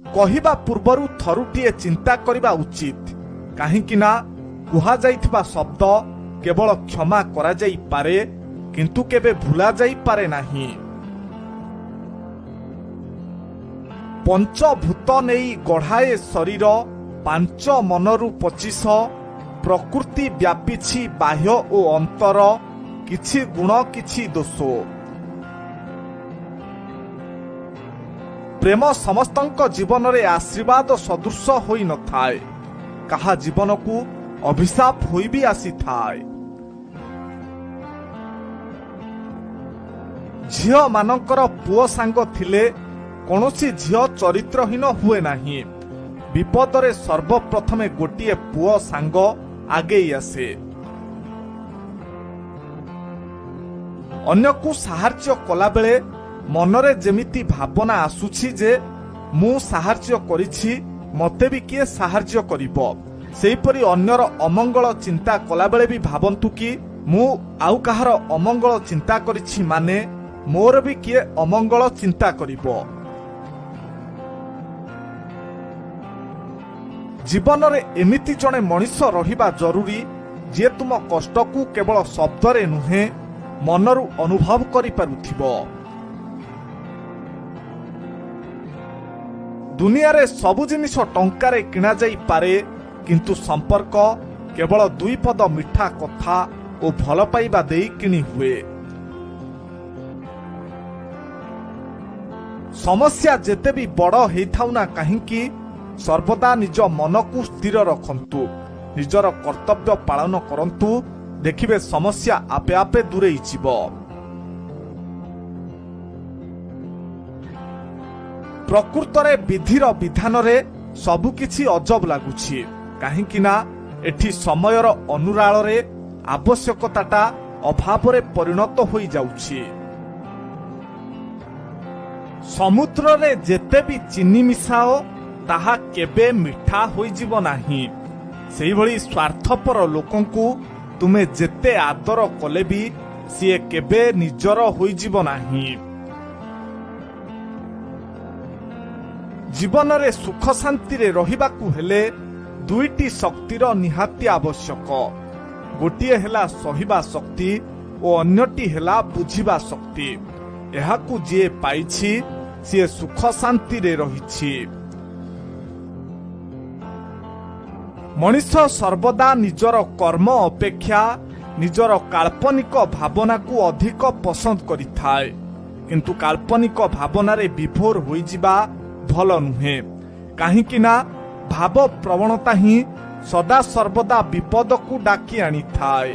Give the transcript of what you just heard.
କହିବା ପୂର୍ବରୁ ଥରୁଟିଏ ଚିନ୍ତା କରିବା ଉଚିତ, କାହିଁକି ନା କୁହାଯାଇଥିବା ଶବ୍ଦ କେବଳ କ୍ଷମା କରାଯାଇପାରେ, କିନ୍ତୁ କେବେ ଭୁଲା ଯାଇପାରେ ନାହିଁ। ପଞ୍ଚଭୂତ ନେଇ ଗଢ଼ାଏ ଶରୀର, ପାଞ୍ଚ ମନରୁ 25, ପ୍ରକୃତି ବ୍ୟାପିଛି ବାହ୍ୟ ଓ ଅନ୍ତର, କିଛି ଗୁଣ କିଛି ଦୋଷ। ପ୍ରେମ ସମସ୍ତଙ୍କ ଜୀବନରେ ଆଶୀର୍ବାଦ ସଦୃଶ ହୋଇନଥାଏ, କାହା ଜୀବନକୁ ଅଭିଶାପ ହୋଇ ବି ଆସିଥାଏ। ଝିଅମାନଙ୍କର ପୁଅ ସାଙ୍ଗ ଥିଲେ କୌଣସି ଝିଅ ଚରିତ୍ରହୀନ ହୁଏ ନାହିଁ। ବିପଦରେ ସର୍ବପ୍ରଥମେ ଗୋଟିଏ ପୁଅ ସାଙ୍ଗ ଆଗେଇ ଆସେ। ଅନ୍ୟକୁ ସାହାଯ୍ୟ କଲାବେଳେ ମନରେ ଯେମିତି ଭାବନା ଆସୁଛି ଯେ ମୁଁ ସାହାଯ୍ୟ କରିଛି, ମୋତେ ବି କିଏ ସାହାଯ୍ୟ କରିବ, ସେହିପରି ଅନ୍ୟର ଅମଙ୍ଗଳ ଚିନ୍ତା କଲାବେଳେ ବି ଭାବନ୍ତୁ କି ମୁଁ ଆଉ କାହାର ଅମଙ୍ଗଳ ଚିନ୍ତା କରିଛି, ମାନେ ମୋର ବି କିଏ ଅମଙ୍ଗଳ ଚିନ୍ତା କରିବ। ଜୀବନରେ ଏମିତି ଜଣେ ମଣିଷ ରହିବା ଜରୁରୀ, ଯିଏ ତୁମ କଷ୍ଟକୁ କେବଳ ଶବ୍ଦରେ ନୁହେଁ, ମନରୁ ଅନୁଭବ କରିପାରୁଥିବ। ଦୁନିଆରେ ସବୁ ଜିନିଷ ଟଙ୍କାରେ କିଣାଯାଇପାରେ, କିନ୍ତୁ ସମ୍ପର୍କ କେବଳ ଦୁଇ ପଦ ମିଠା କଥା ଓ ଭଲ ପାଇବା ଦେଇ କିଣି ହୁଏ। ସମସ୍ୟା ଯେତେ ବି ବଡ଼ ହେଇଥାଉ ନା କାହିଁକି, ସର୍ବଦା ନିଜ ମନକୁ ସ୍ଥିର ରଖନ୍ତୁ, ନିଜର କର୍ତ୍ତବ୍ୟ ପାଳନ କରନ୍ତୁ, ଦେଖିବେ ସମସ୍ୟା ଆପେ ଆପେ ଦୂରେଇ ଯିବ। ପ୍ରକୃତରେ ବିଧିର ବିଧାନରେ ସବୁକିଛି ଅଜବ ଲାଗୁଛି, କାହିଁକି ନା ଏଠି ସମୟର ଅନୁରାଳରେ ଆବଶ୍ୟକତାଟା ଅଭାବରେ ପରିଣତ ହୋଇଯାଉଛି। ସମୁଦ୍ରରେ ଯେତେ ବି ଚିନି ମିଶାଅ, ତାହା କେବେ ମିଠା ହୋଇଯିବ ନାହିଁ। ସେଇଭଳି ସ୍ୱାର୍ଥପର ଲୋକଙ୍କୁ ତୁମେ ଯେତେ ଆଦର କଲେ ବି ସିଏ କେବେ ନିଜର ହୋଇଯିବ ନାହିଁ। ଜୀବନରେ ସୁଖ ଶାନ୍ତିରେ ରହିବାକୁ ହେଲେ ଦୁଇଟି ଶକ୍ତିର ନିହାତି ଆବଶ୍ୟକ। ଗୋଟିଏ ହେଲା ସହିବା ଶକ୍ତି ଓ ଅନ୍ୟଟି ହେଲା ବୁଝିବା ଶକ୍ତି। ଏହାକୁ ଯିଏ ପାଇଛି, ସିଏ ସୁଖ ଶାନ୍ତିରେ ରହିଛି। ମଣିଷ ସର୍ବଦା ନିଜର କର୍ମ ଅପେକ୍ଷା ନିଜର କାଳ୍ପନିକ ଭାବନାକୁ ଅଧିକ ପସନ୍ଦ କରିଥାଏ, କିନ୍ତୁ କାଳ୍ପନିକ ଭାବନାରେ ବିଭୋର ହୋଇଯିବା ଭଲ ନୁହେଁ, କାହିଁକି ନା ଭାବ ପ୍ରବଣତା ହିଁ ସଦା ସର୍ବଦା ବିପଦକୁ ଡାକି ଆଣିଥାଏ।